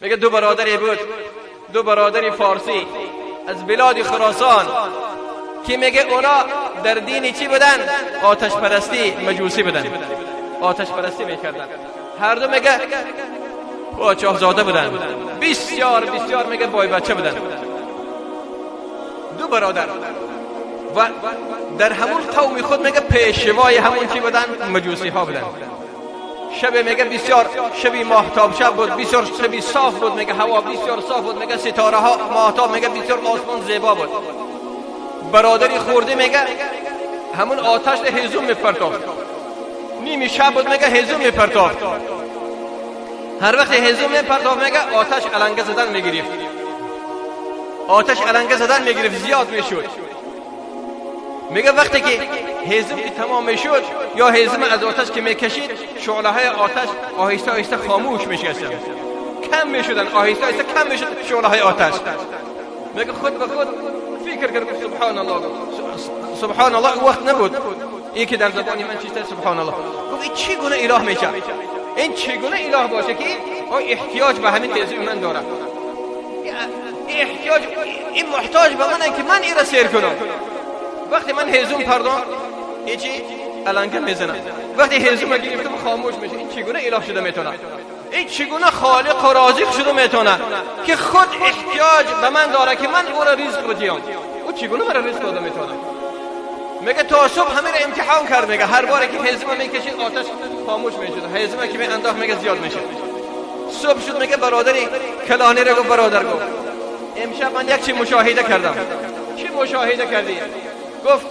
میگه دو برادری بود، دو برادری فارسی از بلاد خراسان که میگه اونا در دین چی بودن؟ آتش پرستی، مجوسی بودن، آتش پرستی میکردن. هر دو میگه پادشاهزاده بودن، بسیار بسیار میگه بای بچه بودن، دو برادر، و در همون قوم خود میگه پیشوای همون چی بودن؟ مجوسی ها بودن. شب میگه بسیار شبی ماهتاب شب بود، بسیار شبی صاف بود، میگه هوا بسیار صاف بود، میگه ستاره ها ماهتاب، میگه بسیار آسمان زیبا بود. برادری خورده میگه همون آتش هیزم میپرتافت، نیمی شب بود، میگه هیزم میپرتافت. هر وقت هیزم میپرتافت میگه آتش علنگه زدن میگرفت، آتش علنگه زدن میگرفت، زیاد میشد. میگه وقتی که هیزم که تمام میشد یا هیزم از آتش که میکشید، شعله های آتش آهسته آهسته خاموش میشدن، کم میشدن، آهسته آهسته کم میشد شعله های آتش. میگه خود به خود فکر کرد، سبحان الله، سبحان الله. وقت نبود این که در زبان من چیزه سبحان الله. گفت این چگونه اله میشه؟ این چگونه اله باشه که احتیاج به همین هیزم من داره، احتیاج، این محتاج به منه که من این را سیر کنم. وقتی من هیزم پردام این چی علنگه میزنه، وقتی هیزم گرفتم خاموش میشه. این چگونه اله شده میتونه؟ این چگونه خالق و رازق شده میتونه که خود احتیاج به من داره که من او را رزق بدیم؟ او چگونه مرا رزق داده میتونه؟ میگه تا صبح همه را امتحان کرد. میگه هر باری که هیزم میکشید آتش خاموش میشد، هیزم که میانداخت میگه زیاد میشد. صبح شد میگه برادری کلانی را گفت، برادر گفت امشب من یک چی مشاهده کردم. چی مشاهده کردی؟ گفت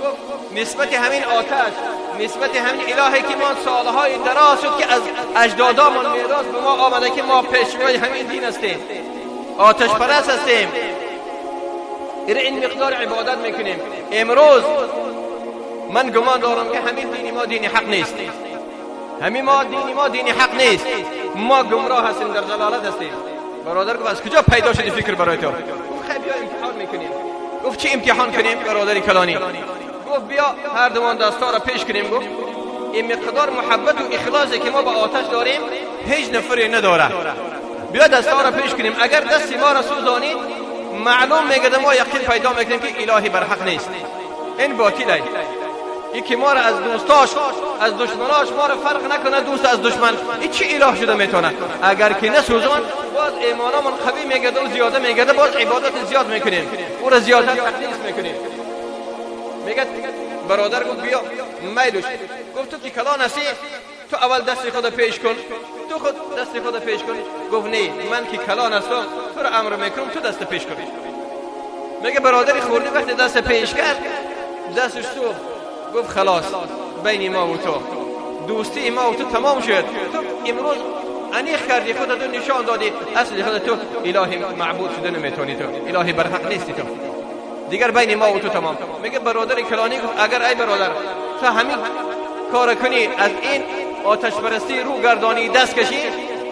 نسبت همین آتش، نسبت همین الهی که ما سالهای دراز شد که از اجدادامون میراث به ما آمده که ما پیشوای همین دین هستیم، آتش پرست هستیم، این مقدار عبادت میکنیم. امروز من گمان دارم که همین دین ما دین حق نیست، همین ما دین ما دین حق نیست، ما گمراه هستیم، در ضلالت هستیم. برادر گفت از کجا پیدا شد فکر برای تو؟ گفت خیلی بیا امتحان میکنیم. گفت چی امتحان کنیم برادری کلانی؟ گفت بیا هر دوان دستا را پیش کنیم. گفت این مقدار محبت و اخلاصی که ما با آتش داریم هیچ نفری نداره، بیا دستا را پیش کنیم، اگر دست ما را سوزانید معلوم میگرده، ما یقین پیدا میکنیم که الهی بر حق نیست، این باطله. این که ما را از دوستاش از دشمناش ما را فرق نکنه، دوست از دشمن، این چی اله شده میتونه؟ اگر که نسوزان باز ایمانمون قوی میگرده و زیاده میگرده، باز عبادت زیاد میکنیم، او را زیاده تقدیس میکنیم. میگه برادر گفت بیا میلش. گفت تو که کلان هستی، تو اول دست خود پیش کن، تو خود دست خود پیش کن. گفت نه، من که کلان هستم تو را امر میکنم، تو دست پیش کن. میگه برادری خوردی وقتی دست پیش کرد دستش سوخت. گفت خلاص بین ما و تو دوستی ما و تو تمام شد، تو امروز انیخ کردی، خودت نشان دادی اصل خودت تو الهی معبود شده نمیتونی، تو الهی برحق نیستی، تو دیگر بین ما و تو تمام. میگه برادر کلانی گفت اگر ای برادر تو همین کار کنی، از این آتش پرستی رو گردانی دست کشی،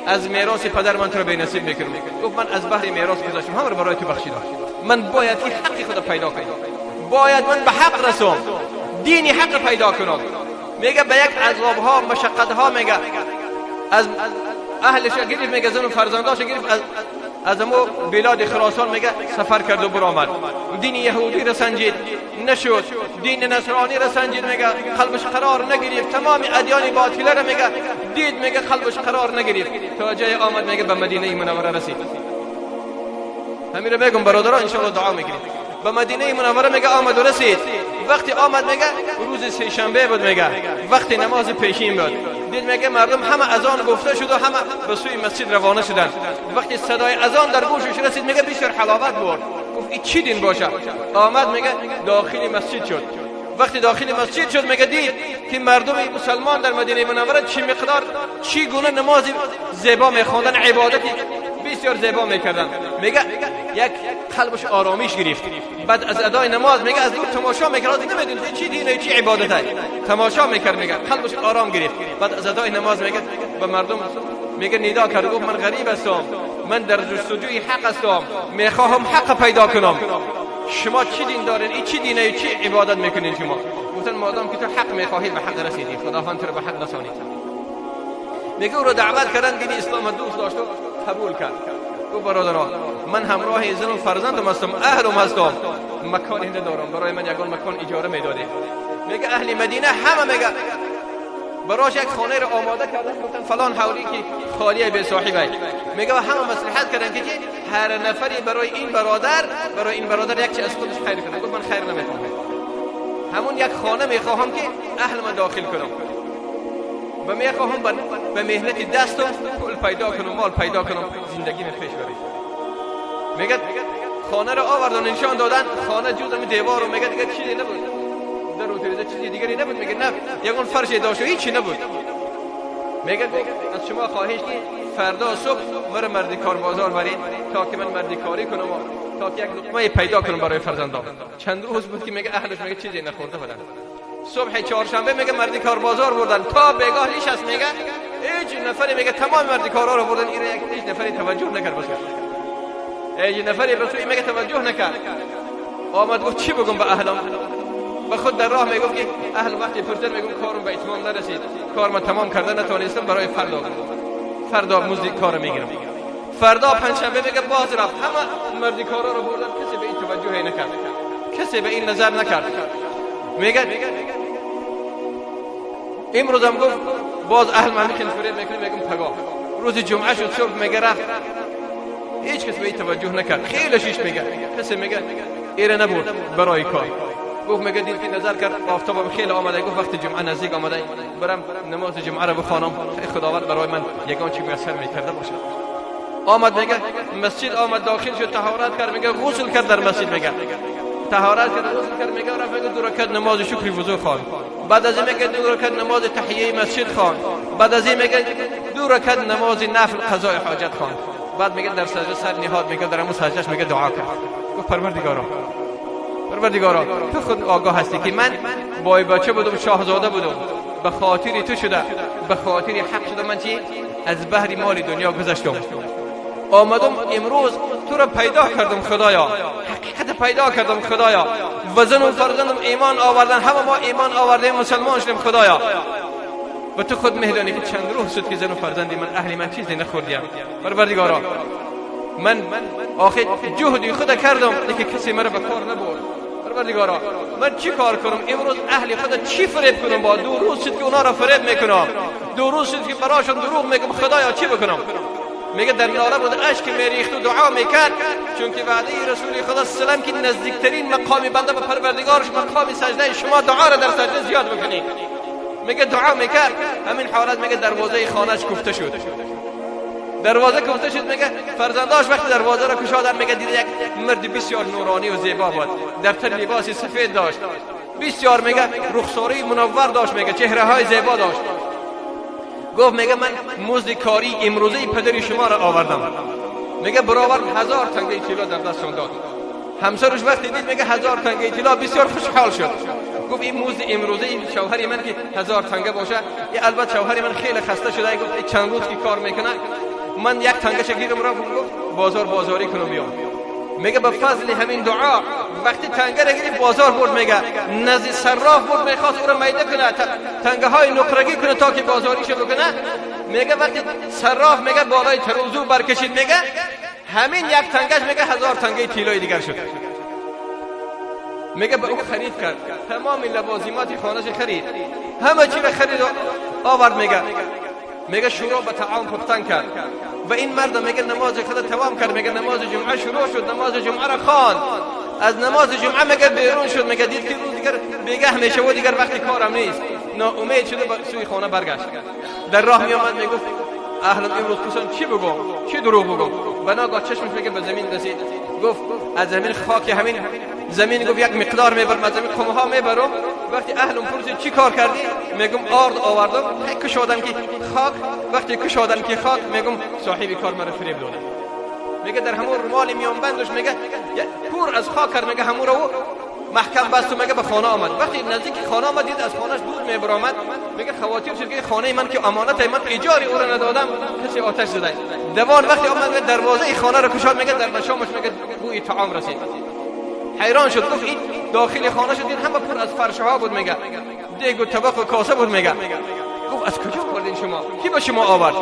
از میراث پدر من تو رو به نصیب میکنم. گفت من از بحر میراث گذاشتم، هم رو برای تو بخشیدم، من باید که حق خود پیدا کنم، باید من به حق رسم، دینی حق پیدا کنم. میگه به یک عذاب ها مشقت ها، میگه از اهلش گرفت، میگه زن و فرزنداش گرفت، از امو بلاد خراسان میگه سفر کرد و برآمد. دین یهودی را سنجید نشد، دین نصرانی را سنجید، میگه قلبش قرار نگرفت، تمام ادیان باطله را میگه دید، میگه قلبش قرار نگرفت، تا جای آمد میگه به مدینه منوره رسید. همین رو میگم برادران ان شاء الله دعا میکنیم. به مدینه منوره میگه آمد و رسید. وقتی آمد میگه روز سه شنبه بود، میگه وقتی نماز پیشین بود، دید میگه مردم همه اذان گفته شد و همه به سوی مسجد روانه شدن. وقتی صدای اذان در گوشش رسید میگه بسیار حلاوت برد. گفت این چی دین باشه؟ آمد میگه داخل مسجد شد. وقتی داخل مسجد شد میگه دید که مردم مسلمان در مدینه منوره چی مقدار چی گونه نماز زیبا میخواندن، عبادتی بسیار زیبا میکردن. میگه یک قلبش آرامیش گرفت. بعد از ادای نماز میگه از دور تماشا میکرد، نمیدونست چی دینه چی عبادته، تماشا میکرد، میگه قلبش آرام گرفت. بعد از ادای نماز میگه به مردم میگه ندا کرد، گفت من غریب هستم، من در جستجوی حق هستم، میخواهم حق پیدا کنم، شما چی دین دارین؟ این چی دینه؟ چی عبادت میکنین شما؟ گفتن مادام که تو حق میخواهی به حق رسیدی، خداوند تو رو به حق رسانید. میگه او رو دعوت کردن، دین اسلام دوست داشت و قبول کرد. گفت برادرها من همراه زن و فرزندم هستم، اهلم هستم، مکانی ندارم، برای من یگان مکان اجاره میدادی. میگه اهل مدینه همه میگه براش یک خانه رو آماده کردن، گفتن فلان حولی که خالیه به صاحبه. میگه همه مصلحت کردن که هر نفری برای این برادر، برای این برادر یک چیز از خودش خیر کنه. گفت من خیر نمیخوام، همون یک خانه میخواهم که اهل من داخل کنم و میخواهم به مهنت دستم پول پیدا کنم، مال پیدا کنم، زندگی من پیش بره. میگه خانه رو آوردن نشان دادن، خانه جز همین دیوار رو، میگه دیگه چیزی نبود، در و تریزه چیزی دیگری نبود. میگه نه یگان فرش داشت و هیچی نبود. میگه از شما خواهش که فردا صبح مرا مردی کار بازار برید تا که من مردی کاری کنم و تا که یک لقمه پیدا کنم برای فرزندام. چند روز بود که میگه اهلش میگه چیزی نخورده بودن. صبح چهارشنبه میگه مردی کار بازار بردن تا بگاه نشست. میگه هیچ نفری، میگه تمام مردی کارا رو بردن، ایره هیچ نفری توجه نکرد، بس هیچ نفری به سوی میگه توجه نکرد. آمد گفت چی بگم به اهلم؟ و خود در راه میگفت که اهل وقتی پرسید میگم کارم به اتمام نرسید، کار من تمام کرده نتونستم، برای فردا فردا مزد کار میگیرم. فردا پنجشنبه میگه باز رفت، همه مردی کارا رو بردن، کسی به این توجه نکرد، کسی به این نظر نکرد. میگه امروز هم گفت باز اهل من خیلی فریب میکنه، میگم پگاه روز جمعه شد صبح میگه رفت، هیچ کس به این توجه نکرد. خیلی شیش میگه کسی میگه ایره نبود برای کار. گفت میگه دید که نظر کرد آفتابم خیلی آمده، گفت وقت جمعه نزدیک آمده، برم نماز جمعه رو بخوانم، خداوند برای من یگان چی میسر میکرده باشه. آمد میگه مسجد آمد داخل شد، طهارت کرد، میگه غسل کرد در مسجد، میگه طهارت کرد غسل کرد، میگه رفت میگه دو رکعت نماز شکری وضو خواند. بعد از این میگه دو رکعت نماز تحیه مسجد خواند. بعد از این میگه دو رکعت نماز نفل قضای حاجت خواند. بعد میگه در سجده سر نهاد، میگه در همون سجدهش میگه دعا کرد، گفت پروردگارا پروردگارا تو خود آگاه هستی که من بای بچه بودم، شاهزاده بودم، به خاطر تو شده، به خاطر حق شده، من چی از بحر مال دنیا گذشتم، آمدم امروز تو را پیدا کردم خدایا، حقیقت پیدا کردم خدایا، و زن و فرزندم ایمان آوردن، همه ما ایمان آوردیم، مسلمان شدیم خدایا. و تو خود میدانی که چند روز شد که زن و فرزندی من اهل من چیزی نخوردیم. پروردگارا من آخر جهدی خود کردم لیکن کسی مرا به کار نبرد. پروردگارا من چی کار کنم امروز؟ اهل خود چی فریب کنم؟ با دو روز شد که اونا را فریب میکنم، دو روز شد که براشون دروغ میگم، خدایا چی بکنم؟ میگه در ناله بود، اشک میریخت و دعا میکرد، چون که وعده رسول خدا سلام که نزدیکترین مقام بنده به پروردگارش مقام سجده، شما دعا را در سجده زیاد بکنید. میگه دعا میکرد، همین حالت میگه دروازه خانهش کوفته شد، دروازه کوفته شد. میگه فرزنداش وقتی دروازه را گشادن، میگه دید یک مرد بسیار نورانی و زیبا بود، در تن لباس سفید داشت، بسیار میگه رخساری منور داشت، میگه چهره های زیبا داشت. گفت میگه من مزد کاری امروزه پدر شما را آوردم. میگه برآورد 1000 تنگه طلا در دستشان داد. همسرش وقتی دید میگه 1000 تنگه طلا، بسیار خوشحال شد. گفت این مزد امروزه شوهر من که 1000 تنگه باشه، البته شوهر من خیلی خسته شده، گفت چند روز که کار میکنه، من یک تنگه گیرم را گفت بازار بازاری کنم بیام. میگه به فضل همین دعا وقتی تنگه را گرفت بازار برد، میگه نزد صراف برد، میخواست او را میده کنه، تنگه های نقرگی کنه تا که بازاریشو بکنه. میگه وقتی صراف میگه بالای ترازو برکشید، میگه همین یک تنگهش میگه 1000 تنگه طلای دیگر شد. میگه به او خرید کرد، تمام لوازمات خانهش خرید، همه چی را خرید و آورد. میگه شروع به طعام پختن کرد و این مرد میگه نماز خود تمام کرد، میگه نماز جمعه شروع شد، نماز جمعه را خواند، از نماز جمعه میگه بیرون شد، میگه دید که روز دیگر بیگه میشه و دیگر وقتی کارم نیست، ناامید شده به سوی خانه برگشت. در راه میآمد میگفت اهل امروز پرسان چی بگم، چی دروغ بگم؟ و ناگاه چشمش میگه به زمین رسید، گفت از زمین خاک همین زمین، گفت یک مقدار میبرم از زمین خمه میبرم. وقتی اهلم پرسید چی کار کردی، میگم آرد آوردم، کشادم که خاک، وقتی کشادم که خاک، میگم صاحب کار مرا فریب داده. میگه در همون رومال میان بندش میگه پور از خاک کرد، میگه همون رو محکم بست و میگه به خانه آمد. وقتی نزدیک خانه آمد دید از خانهش دود میبرآمد، میگه خواطر شد که خانه من که امانت من اجاری او را ندادم، کسی آتش زده. دوان وقتی آمد دروازه خانه را گشاد، میگه در مشامش میگه بوی طعام رسید. حیران شد، گفت این داخل خانه شد، این همه پر از فرش ها بود، میگه دیگ و طبق و کاسه بود. میگه گفت از کجا آوردین شما؟ کی به شما آورد؟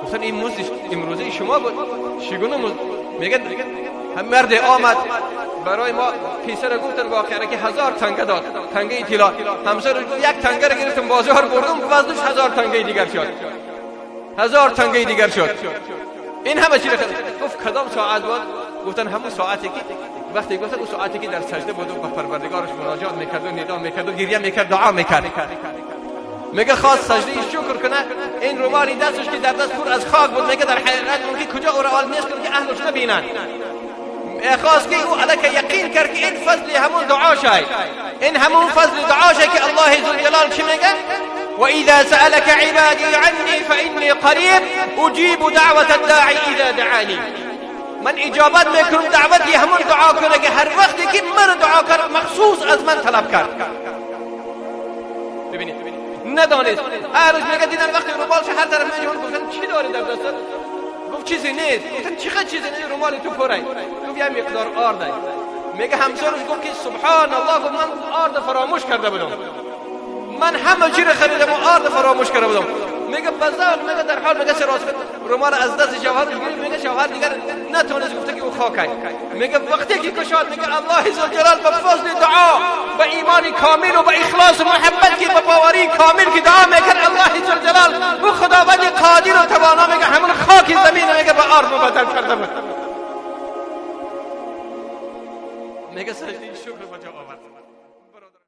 گفتن این مزد امروزه شما بود، چگونه مزد؟ میگن هم مرد آمد برای ما پیسه را گفتن واقعا که 1000 تنگه داد، تنگه طلا. همسر یک تنگه را گرفتم بازار بردم، وزنش 1000 تنگه دیگر شد، 1000 تنگه دیگر شد. این همه چی را گفت کدام ساعت بود؟ گفتن همون ساعتی که وقتی گفتن اون ساعتی که در سجده بود و به پروردگارش مناجات میکرد و ندا میکرد و گریه میکرد، دعا میکرد. میگه خواست سجده شکر کنه، این رومالی دستش که در دست پر از خاک بود، میگه در حقیقت ممکن کجا او را نیست که اهلش نبینن. خواست که او علیک یقین کرد که این فضل همون دعاشه، این همون فضل دعاشه که الله ذوالجلال چی میگه؟ وإذا سألك عبادي عني فإني قريب أجيب دعوة الداعي إذا دعاني. من اجابت میکنم دعوتی همون دعا کنه که هر وقتی که من دعا کرد مخصوص از من طلب کرد. ببینید ندانست. هر روز میگه دیدن وقتی رومالش هر طرف میجون، گفتن چی داری در دستت؟ گفت چیزی نیست. گفتن چی چیزی نیست؟ رومال تو پره. گفت یه مقدار آرد. میگه همسرش گفت که سبحان الله، گفت من آرد فراموش کرده بودم، من همه چی رو خریدم و آرد فراموش کرده بودم. میگه بزار، میگه در حال میگه سراز رومال از دست شوهرش گرفت، میگه شوهر دیگر نتونست، گفته که او خاکه. میگه وقتی که کشاد، میگه الله ذوالجلال به فضل دعا، به ایمان کامل و به اخلاص و محبت که به باوری کامل که دعا میکرد، الله ذوالجلال او خداوند قادر و توانا میگه همون خاک زمین میگه به آرد مبدل کرده بود. میگه سجده شکر بجا آورد.